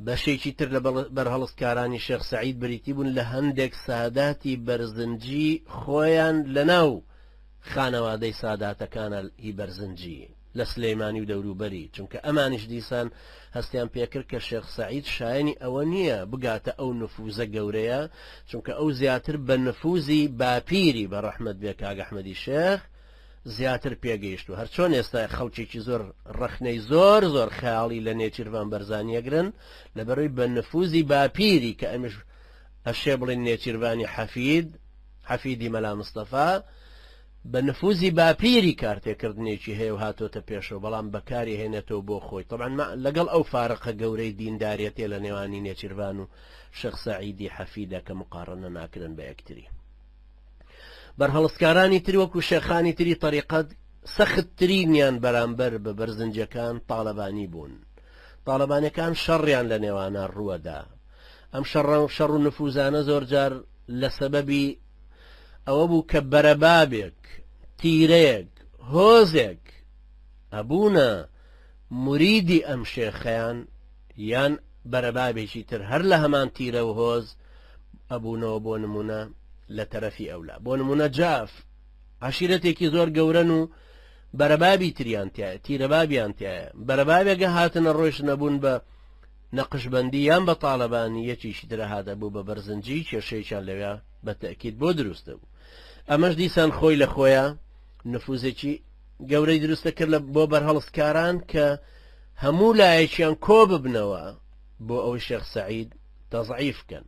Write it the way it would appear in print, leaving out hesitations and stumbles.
بەشێکی تر لە بەرهەڵستکارانی شێخ سەعید بریتی بوون لە هەندێک ساداتی بەرزنجی خۆیان لەناو خانەوادەی ساداتەکانە هی بەرزنجی لە سلەیمانی و دەوروبەری، چونکە ئەمانیش دیسان هەستیان پێکرد کە شێخ سەعید شایەنی ئەوە نییە بگاتە ئەو نفوزە گەورەیە، چونکە ئەو زیاتر بە نفوزی باپیری بە ڕەحمەت بێ کاک ئەحمەدی شێخ زیاتر پێگەیشتوو، هەرچۆن ئێستا خەڵکێکی زۆر ڕەخنەی زۆر زۆر خەیاڵی لە نێچیرڤان بەرزانی ئەگرن لەبەرەوەی بە نفوزی باپیری کە ئەمیش ئەشێ بڵێن نێچیرڤانی حەفید حەفیدی مەلا مستەفا بە نفوزی باپیری کارتێکردنێکی هەیە و هاتۆتە پێشەوە بەڵام بەکاری هێنێتەوە بۆ خۆی طبعا لەگەڵ ئەو فارقە گەورەی دیندارێتێ لە نێوانی نێچیرڤان و شێخ سەعیدی حەفیدە کە مقارنە ناکرن بە یەکتری. بەرهەڵستکارانی تر وەکو شێخانی تری تەریقەت سەختترینیان بەرامبەر بە بەرزنجەکان تاڵەبانی بوون. تاڵەبانەکان شەڕیان لە نێوانە ڕووەدا. ئەم شەڕ شەڕ و نفوزانە زۆرجار لە سەبەبی ئەوە بوو کە بەرەبابێک، تیرەیەک، هۆزێک ئەبوونە موریدی ئەم شێخەیان یان بەرەبابێکی تر هەر لە هەمان تیرە و هۆز ئەبوونەوە بۆ نمونە لە تەرەفی ئەولا بۆ نمونە جاف عشیرەتێکی زۆر گەورەن و بەرەبابی تریان تایە تیرەبابیان تایە بەرەبابێکە هاتنە ڕۆیش نەبوون بە نەقشبەندی یان بە تاالبانی یەکیشی ترە هاتە بوو بە بەرزنجی کێشەیەکیان لەوێ بە تەکیید بۆ دروستە بوو ئەمەش دیسان خۆی لە خۆیان نفوزێکی گەورەی دروستە کرد لە بۆ بەرهەڵستکاران کە هەموو لایەکیان کۆ ببنەوە بۆ ئەوەی شێخ سەعید تەزعیف کەن.